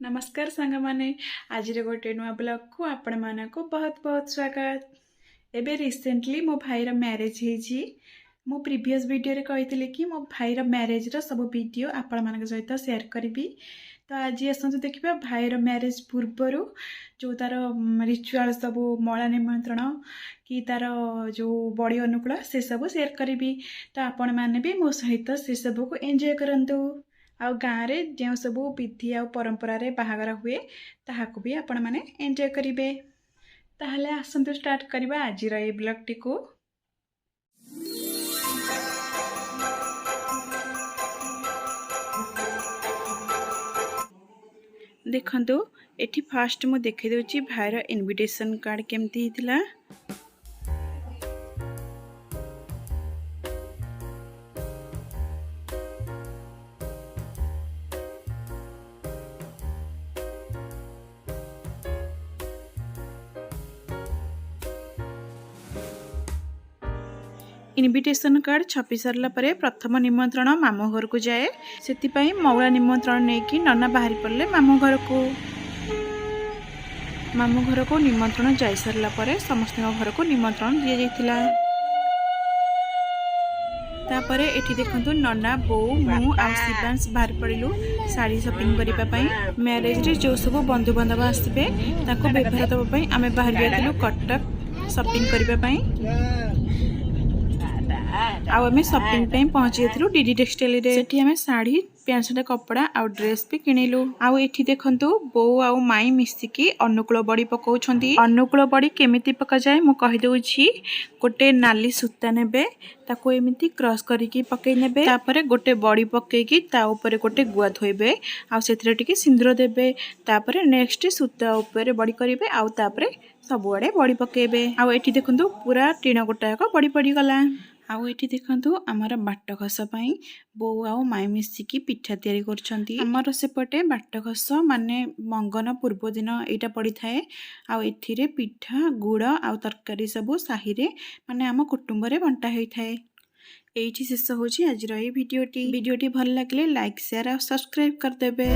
ନମସ୍କାର ସାଙ୍ଗମାନେ, ଆଜିର ଗୋଟେ ନୂଆ ବ୍ଲଗ୍କୁ ଆପଣମାନଙ୍କୁ ବହୁତ ବହୁତ ସ୍ୱାଗତ। ଏବେ ରିସେଣ୍ଟଲି ମୋ ଭାଇର ମ୍ୟାରେଜ୍ ହେଇଛି। ମୁଁ ପ୍ରିଭିୟସ୍ ଭିଡ଼ିଓରେ କହିଥିଲି କି ମୋ ଭାଇର ମ୍ୟାରେଜ୍ର ସବୁ ଭିଡ଼ିଓ ଆପଣମାନଙ୍କ ସହିତ ସେୟାର କରିବି। ତ ଆଜି ଆସନ୍ତୁ ଦେଖିବା ଭାଇର ମ୍ୟାରେଜ୍ ପୂର୍ବରୁ ଯେଉଁ ତା'ର ରିଚୁଆଲ୍ ସବୁ, ମଳା ନିମନ୍ତ୍ରଣ କି ତା'ର ଯେଉଁ ବଡ଼ି ଅନୁକୂଳ, ସେସବୁ ସେୟାର କରିବି। ତ ଆପଣମାନେ ବି ମୋ ସହିତ ସେସବୁକୁ ଏନ୍ଜୟ କରନ୍ତୁ ଆଉ ଗାଁରେ ଯେଉଁ ସବୁ ବିଧି ଆଉ ପରମ୍ପରାରେ ବାହାଘର ହୁଏ, ତାହାକୁ ବି ଆପଣମାନେ ଏନ୍ଜୟ କରିବେ। ତାହେଲେ ଆସନ୍ତୁ ଷ୍ଟାର୍ଟ କରିବା ଆଜିର ଏଇ ବ୍ଲଗ୍ଟିକୁ। ଦେଖନ୍ତୁ, ଏଠି ଫାଷ୍ଟ ମୁଁ ଦେଖାଇ ଦେଉଛି ଭାଇର ଇନଭିଟେସନ୍ କାର୍ଡ଼ କେମିତି ହେଇଥିଲା। ଇନଭିଟେସନ୍ କାର୍ଡ଼ ଛପି ସାରିଲା ପରେ ପ୍ରଥମ ନିମନ୍ତ୍ରଣ ମାମୁଁ ଘରକୁ ଯାଏ। ସେଥିପାଇଁ ମଉଳା ନିମନ୍ତ୍ରଣ ନେଇକି ନନା ବାହାରି ପଡ଼ିଲେ ମାମୁଁ ଘରକୁ। ମାମୁଁ ଘରକୁ ନିମନ୍ତ୍ରଣ ଯାଇସାରିଲା ପରେ ସମସ୍ତଙ୍କ ଘରକୁ ନିମନ୍ତ୍ରଣ ଦିଆଯାଇଥିଲା। ତାପରେ ଏଠି ଦେଖନ୍ତୁ, ନନା, ବୋଉ, ମୁଁ ଆଉ ଶିବାଂଶ ବାହାରି ପଡ଼ିଲୁ ଶାଢ଼ୀ ସପିଂ କରିବା ପାଇଁ। ମ୍ୟାରେଜରେ ଯେଉଁ ସବୁ ବନ୍ଧୁବାନ୍ଧବ ଆସିବେ, ତାଙ୍କୁ ବ୍ୟବହାର ଦେବା ପାଇଁ ଆମେ ବାହାରି ଯାଇଥିଲୁ କଟକ ସପିଂ କରିବା ପାଇଁ। ଆଉ ଆମେ ସପିଂ ପାଇଁ ପହଞ୍ଚି ଯାଇଥିଲୁ ଡିଡି ଟେକ୍ସଟାଇଲରେ। ସେଠି ଆମେ ଶାଢ଼ୀ, ପ୍ୟାଣ୍ଟ ସାର୍ଟ କପଡ଼ା ଆଉ ଡ୍ରେସ୍ ବି କିଣିଲୁ। ଆଉ ଏଠି ଦେଖନ୍ତୁ, ବୋଉ ଆଉ ମାଇଁ ମିଶିକି ଅନୁକୂଳ ବଡ଼ି ପକାଉଛନ୍ତି। ଅନୁକୂଳ ବଡ଼ି କେମିତି ପକାଯାଏ ମୁଁ କହିଦେଉଛି। ଗୋଟେ ନାଲି ସୂତା ନେବେ, ତାକୁ ଏମିତି କ୍ରସ୍ କରିକି ପକେଇ ନେବେ। ତାପରେ ଗୋଟେ ବଡ଼ି ପକେଇକି ତା ଉପରେ ଗୋଟେ ଗୁଆ ଥୋଇବେ ଆଉ ସେଥିରେ ଟିକେ ସିନ୍ଦୁର ଦେବେ। ତାପରେ ନେକ୍ସଟ ସୂତା ଉପରେ ବଡ଼ି କରିବେ ଆଉ ତାପରେ ସବୁଆଡ଼େ ବଡ଼ି ପକେଇବେ। ଆଉ ଏଠି ଦେଖନ୍ତୁ, ପୁରା ଟିଣ ଗୋଟାକ ବଡ଼ି ପଡ଼ିଗଲା। ଆଉ ଏଠି ଦେଖନ୍ତୁ, ଆମର ବାଟଘସ ପାଇଁ ବୋଉ ଆଉ ମାଇଁ ମିଶିକି ପିଠା ତିଆରି କରୁଛନ୍ତି। ଆମର ସେପଟେ ବାଟଘସ ମାନେ ମଙ୍ଗନ ପୂର୍ବ ଦିନ ଏଇଟା ପଡ଼ିଥାଏ। ଆଉ ଏଥିରେ ପିଠା, ଗୁଡ଼ ଆଉ ତରକାରୀ ସବୁ ସାହିରେ, ମାନେ ଆମ କୁଟୁମ୍ବରେ ବଣ୍ଟା ହୋଇଥାଏ। ଏଇଠି ଶେଷ ହେଉଛି ଆଜିର ଏଇ ଭିଡ଼ିଓଟି। ଭିଡ଼ିଓଟି ଭଲ ଲାଗିଲେ ଲାଇକ୍, ସେୟାର ଆଉ ସବସ୍କ୍ରାଇବ୍ କରିଦେବେ।